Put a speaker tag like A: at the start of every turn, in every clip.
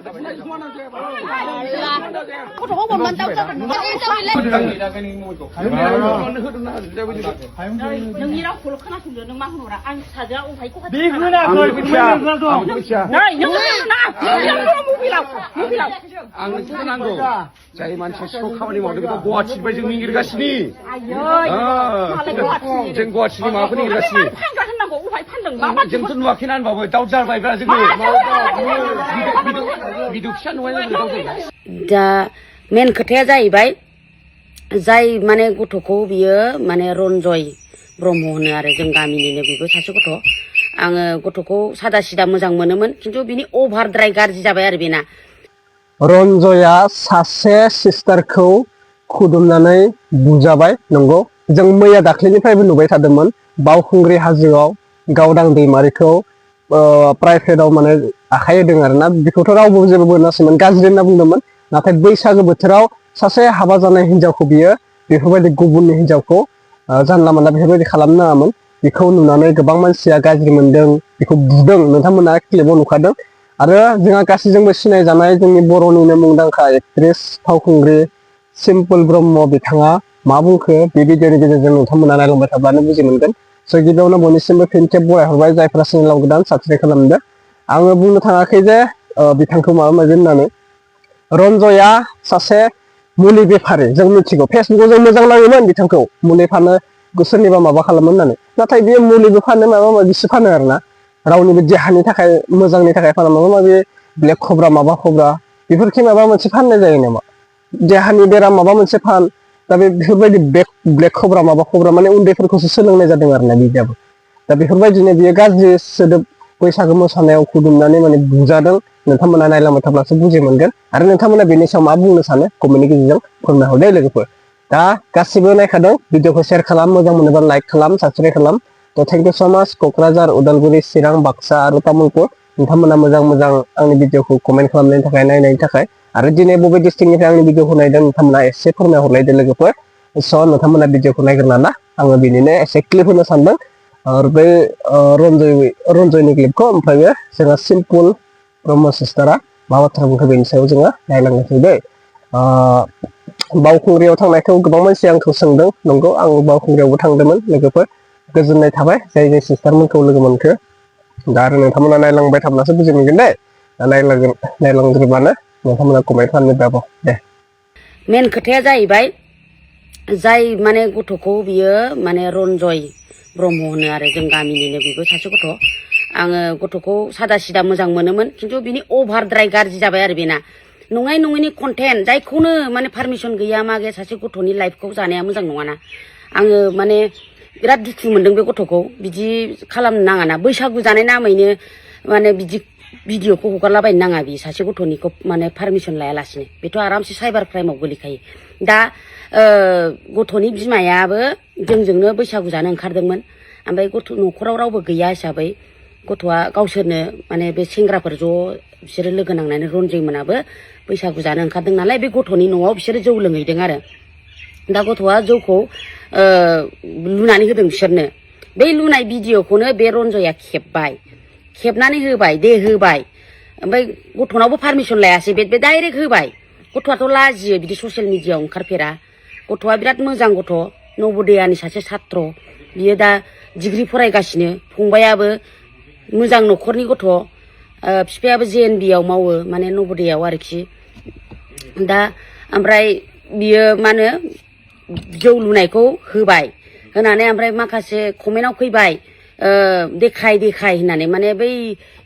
A: gotthखौ bonman दावजागोन नोंनि रावखौल' खोनासंदो नों मा होनहरा आं फिसाजोआ अहायखौ
B: आंनो नांगौ जाय मानसिया सिखाव खामानि मावदों बेखौ गुवाहाटिनिफ्राय जों निगिरगासिनो जों गुवाहाटिनि माबाखौ निगिरगासिनो जोंथ' नुवाखैना होनबाबो दाउट जाबायब्रा जोङो भिडिअ फिसा नुबाय
C: दा मेन खोथाया जाहैबाय जाय माने गथ'खौ बियो माने रन्जय ब्रह्म होनो आरो जों गामिनिनो बेबो सासे गथ' आङो गथ'खौ सादा सिदा मोजां मोनोमोन खिन्थु बिनि अभारद्राय गाज्रि जाबाय आरो बेना
D: रन्जया सासे सिस्टारखौ खुदुमनानै बुजाबाय नंगौ जों मैया दाख्लैनिफ्रायबो नुबाय थादोंमोन बावखुंग्रि हाजोआव गावदां दैमारिखौ प्राइभेटआव माने आखाइ होदों आरोना बेखौथ' रावबो जेबो मोनासैमोन गाज्रि होनना बुंदोंमोन नाथाय बैसागो बोथोराव सासे हाबा जानाय हिनजावखौ बियो बेफोरबायदि गुबुननि हिनजावखौ जानला मानला बेफोरबायदि खालामनो नाङामोन बेखौ नुनानै गोबां मानसिया गाज्रि मोनदों बेखौ बुदों नोंथांमोना क्लिपाव नुखादों आरो जोंहा गासैजोंबो सिनायजानाय जोंनि बर'निनो मुंदांखा एक्ट्रेस फावखुंग्रि सिम्पोल ब्रह्म बिथाङा मा बुंखो बे भिडिअनि गेजेरजों नोंथांमोना नायलांबाय थाब्लानो बुजि मोनगोन स' गिबियावनो बयनिसिमबो फिन खेब बरायहरबाय जायफोरा चेनेलाव गोदान साबस्क्राइब खालामदो आङो बुंनो थाङाखै जे बिथांखौ माबा माबि होननानै रन्जया सासे मुलि बेफारि जों मिथिगौ फेसबुकाव जों मोजां नायोमोन बिथांखौ मुलि फानो सोरनिबा माबा खालामो होननानै नाथाय बियो मुलिबो फानो माबा माबिसो फानो आरोना रावनिबो देहानि थाखाय मोजांनि थाखाय फाना माबा माबि ब्लेक खब्रा माबा खब्रा बेफोरखि माबा मोनसे फाननाय जायो नामा देहानि बेराम माबा मोनसे फान दा बेफोरबायदि ब्लेक खब्रा माबा खब्रा माने उन्दैफोरखौसो सोलोंनाय जादों आरोना बिदियाबो दा बेफोरबायदिनो बियो गाज्रि सोदोब बैसागो मोसानायाव खुदुमनानै माने बुजादों नोंथांमोना नायलांबाय थाब्लासो बुजि मोनगोन आरो नोंथांमोना बेनि सायाव मा बुंनो सानो कमेन्टनि गेजेरजों फोरमायहरदो लोगोफोर दा गासिबो नायखादों भिडिअखौ शेयार खालाम मोजां मोनोबा लाइक खालाम साबस्क्राइब खालाम थ' थेंक इउ स' माच क'क्राझार उदालगुरि चिरां बाक्सा आरो तामुलपुर नोंथांमोना मोजां मोजां आंनि भिडिअखौ कमेन्ट खालामनायनि थाखाय नायनायनि थाखाय आरो दिनै बबे डिस्ट्रिक्टनिफ्राय आंनि भिडिअखौ नायदों नोंथांमोना एसे फोरमायहरलायदो लोगोफोर स' नोंथांमोना भिडिअखौ नायग्रोना ना आङो बिनिनो एसे क्लिप होनो सानदों आरो बे रन्जयनि क्लिपखौ ओमफ्राय जोंहा सिम्पोल ब्रह्म सिस्टारा मा बाथ्रा बुंखो बेनि सायाव जोङो नायलांनोसै दै बावखुंग्रियाव थांनायखौ गोबां मानसि आंखौ सोंदों नंगौ आं बावखुंग्रियावबो थांदोंमोन लोगोफोर गोजोननाय थाबाय जाय जाय सिस्टारमोनखौ लोगो मोनखो दा आरो नोंथांमोना नायलांबाय थाब्लासो बुजि मोनगोन दे नायलांग्रोबानो नोंथांमोना कमेन्ट खालामनो दे
C: मेन खोथाया जाहैबाय जाय माने गथ'खौ बियो माने रन्जय ब्रह्म होनो आरो जों गामिनिनो बेबो सासे गथ' आङो गथ'खौ सादा सिदा मोजां मोनोमोन खिन्थु बिनि अभारद्राय गाज्रि जाबाय आरो बेना नङै नङैनि कन्टेन्ट जायखौनो माने पारमिसन गैया मा गैया सासे गथ'नि लाइफखौ जानाया मोजां नङाना आङो माने बिराद दुखु मोनदों बे गथ'खौ बिदि खालामनो नाङाना बैसागु जानाय नामैनो माने बिदि भिडिअखौ हगारलाबायनो नाङा बि सासे गथ'निखौ माने पारमिसन लायालासिनो बेथ' आरामसे साइबार क्राइमाव गोलैखायो दा गथ'नि बिमायाबो जोंजोंनो बैसागु जानो ओंखारदोंमोन ओमफ्राय गथ' न'खराव रावबो गैया हिसाबै गथ'आ गावसोरनो माने बे सेंग्राफोर ज' बिसोरो लोगो नांनानै रन्जय मोनाबो बैसागु जानो ओंखारदों नालाय बे गथ'नि न'आव बिसोरो जौ लोंहैदों आरो दा गथ'आ जौखौ लुनानै होदों बिसोरनो बै लुनाय भिडिअखौनो बे रन्जया खेबनानै होबाय दे होबाय ओमफ्राय गथ'नावबो पारमिसन लायासै बे डाइरेक्ट होबाय गथ'आथ' लाजियो बिदि ससियेल मिडियायाव ओंखारफेरा गथ'आ बिराद मोजां गथ' नवोदयानि सासे छात्र बियो दा डिग्री फरायगासिनो फंबायाबो मोजां न'खरनि गथ' बिफायाबो JNB आव मावो माने नवोदयाव आरोखि दा ओमफ्राय बियो मा होनो जौ लुनायखौ होबाय होनानै ओमफ्राय माखासे कमेन्टआव फैबाय देखाय होननानै माने बै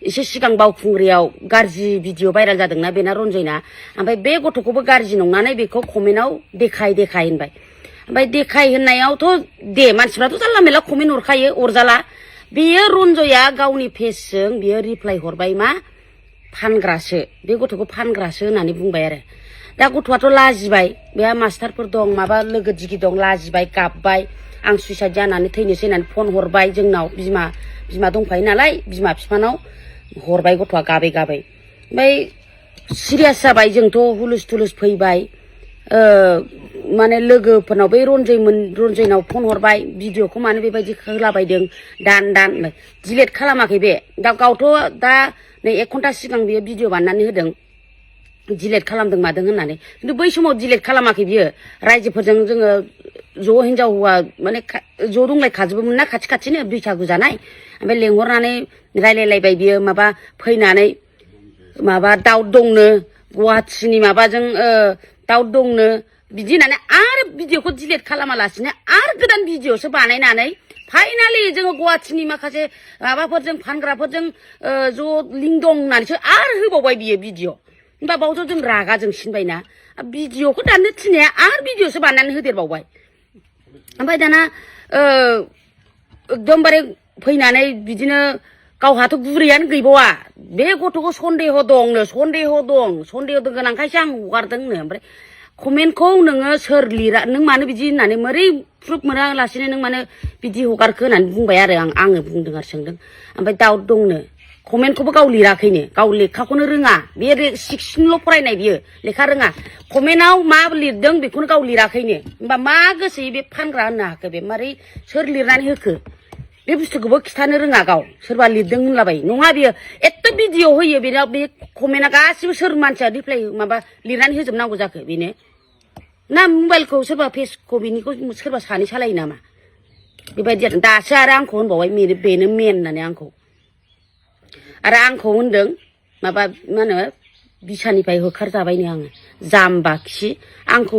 C: एसे सिगां बावखुंग्रियाव गाज्रि भिडिअ भाइराल जादोंना बेना रन्जयना ओमफ्राय बे गथ'खौबो गाज्रि नंनानै बेखौ कमेन्टआव देखाय होनबाय ओमफ्राय देखाय होननायावथ' दे मानसिफ्राथ' जानला मेरला कमेन्ट हरखायो अरजाला बेयो रन्जया गावनि पेजजों बियो रिप्लाय हरबाय मा फानग्रासो बे गथ'खौ फानग्रासो होननानै बुंबाय आरो दा गथ'आथ' लाजिबाय बेहा मास्टारफोर दं माबा लोगो दिगि दं लाजिबाय गाबबाय आं सुइसाइड जानानै थैनोसै होननानै फन हरबाय जोंनाव बिमा दंखायो नालाय बिमा बिफानाव हरबाय गथ'आ गाबै ओमफ्राय सिरियास जाबाय जोंथ' हुलुस थुलुस फैबाय माने लोगोफोरनाव बै रन्जयनाव फन हरबाय भिडिअखौ मानो बेबायदि होलाबायदों दान डिलेट खालामाखै बे दा गावथ' दा नै 1 घन्टा सिगां बियो भिडिअ बानायनानै होदों डिलेट खालामदों मादों होननानै खिन्थु बै समाव डिलेट खालामाखै बियो रायजोफोरजों जोङो ज' हिनजाव हौवा माने ज' दंलायखाजोबोमोन ना खाथि खाथिनो बैसागु जानाय ओमफ्राय लेंहरनानै रायलायलायबाय बियो माबा फैनानै माबा दाउ दंनो गुवाहाटिनि माबाजों दाउ दंनो बिदि होननानै आरो भिडिअखौ डिलेट खालामालासिनो आरो गोदान भिडिअसो बानायनानै फाइनालि जोङो गुवाहाटिनि माखासे माबाफोरजों फानग्राफोरजों ज' लिंक दं होननानैसो आरो होबावबाय बियो भिडिअ होमबा बावथ' जों रागा जोंसिनबायना भिडिअखौ दाननो थिननाया आरो भिडिअसो बानायनानै होदेरबावबाय ओमफ्राय दाना एकदमबारे फैनानै बिदिनो गावहाथ' गुरैयानो गैबावा बे गथ'खौ सन्देह दंनो सन्देह दं गोनांखायसो आं हगारदोंनो ओमफ्राय कमेन्टखौ नोङो सोर लिरा नों मानो बिदि होननानै मोरै प्रुफ मोनालासिनो नों मानो बिदि हगारखो होननानै बुंबाय आरो आङो बुंदों आरो सोंदों ओमफ्राय दाउट दंनो कमेन्टखौबो गाव लिराखैनो गाव लेखाखौनो रोङा बे 16ल' फरायनाय बियो लेखा रोङा कमेन्टआव मा लिरदों बेखौनो गाव लिराखैनो होमबा मा गोसोयै बे फानग्रा होननो हाखो बे मारै सोर लिरनानै होखो बे बुस्थुखौबो खिथानो रोङा गाव सोरबा लिरदों होनलाबाय नङा बियो एथ' भिडिअ होयो बेनाव बे कमेन्टआ गासिबो सोर मानसिया रिप्लाय माबा लिरनानै होजोबनांगौ जाखो बेनो ना मबाइलखौ सोरबा फेसखौ बेनिखौ सोरबा सानै सालायो नामा बेबायदि आरो दासो आरो आंखौ होनबावबाय बेनो मेन होननानै आंखौ आरो आंखौ होनदों माबा मा होनो बिसानिफ्राय होखारजाबायनो आङो जाम्बा खि आंखौ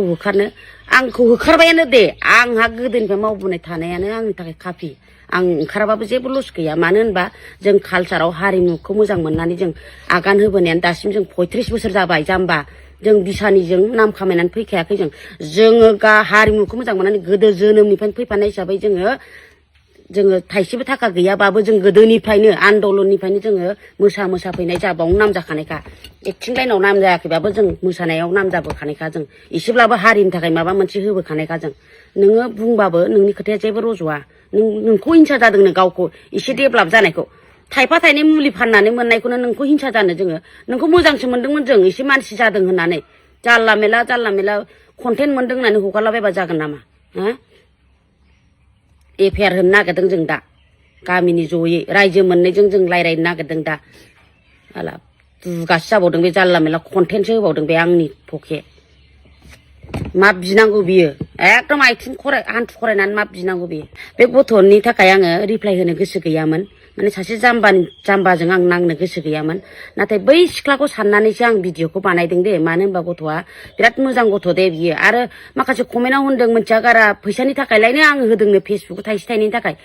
C: होखारबायानो दे आंहा गोदोनिफ्राय मावबोनाय थानायानो आंनि थाखाय काफि आं ओंखाराबाबो जेबो लस गैया मानो होनबा जों कालचाराव हारिमुखौ मोजां मोननानै जों आगान होबोनायानो दासिम जों 35 बोसोर जाबाय जाम्बा जों बिसानिजों नाम खामायनानै फैखायाखै जोङो हारिमुखौ मोजां मोननानै गोदो जोनोमनिफ्रायनो फैफानाय हिसाबै जोङो थाइसेबो थाखा गैयाबाबो जों गोदोनिफ्रायनो आन्दलननिफ्रायनो जोङो मोसा फैनाय जाबावनो नाम जाखानायखा एक्टिं लाइनाव नाम जायाखैबाबो जों मोसानायाव नाम जाबोखानायखा जों एसेब्लाबो हारिनि थाखाय माबा मोनसे होबोखानायखा जों नोङो बुंबाबो नोंनि खोथाया जेबो रज'आ नोंखौ हिंसा जादोंनो गावखौ एसे डेभेलप जानायखौ थाइफा थाइनै मुलि फाननानै मोननायखौनो नोंखौ हिंसा जानो जोङो नोंखौ मोजांसो मोनदोंमोन जों एसे मानसि जादों होननानै जारला मेला कन्टेन्ट मोनदों होननानै हगारलाबायबा जागोन नामा हो एफआइआर होनो नागिरदों जों दा गामिनि जयै रायजो मोननैजों जों रायज्लायनो नागिरदों दा आला दुगासो जाबावदों बे जारला मेला कन्टेन्टसो होबावदों बे आंनि पके मा बिनांगौ बियो एकदम आथिं हान्थु खरायनानै मा बिनांगौ बियो बे गथ'नि थाखाय आङो रिप्लाय होनो गोसो गैयामोन माने सासे जाम्बाजों आं नांनो गोसो गैयामोन नाथाय बै सिख्लाखौ साननानैसो आं भिडिअखौ बानायदों दे मानो होनबा गथ'आ बिराद मोजां गथ' दे बियो आरो माखासे कमेन्टआव होनदों मोनथिया गारा फैसानि थाखायलायनो आङो होदोंनो फेसबुक थाइसे थाइनैनि थाखाय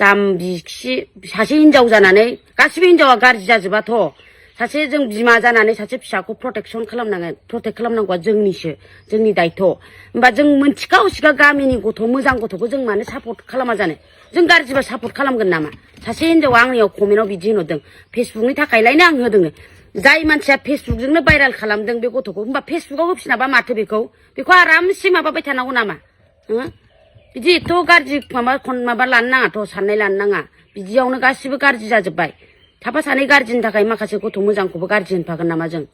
C: जाम्बि खि सासे हिनजाव जानानै गासिबो हिनजावा गाज्रि जाजोबाथ' सासे जों बिमा जानानै सासे फिसाखौ प्रटेक्ट खालामनांगौआ जोंनि दायथ' होमबा जों मोनथिखाव सिगा गामिनि गथ' मोजां गथ'खौ जों मानो सापर्ट खालामा जानो जों गाज्रिबा सापर्ट खालामगोन नामा सासे हिनजावा आंनियाव कमेन्टआव बिदि होनहरदों फेसबुकनि थाखायलायनो आं होदोंनो जाय मानसिया फेसबुकजोंनो भाइरेल खालामदों बे गथ'खौ होमबा फेसबुकाव होफिनाबा माथो बेखौ आरामसे माबाबाय थानांगौ नामा बिदि एथ' गाज्रि माबा लानो नाङाथ' साननाय लानो नाङा बिदियावनो गासिबो गाज्रि जाजोब्बाय साफा सानै गाज्रिनि थाखाय माखासे गथ' मोजांखौबो गाज्रि होनफागोन नामा जों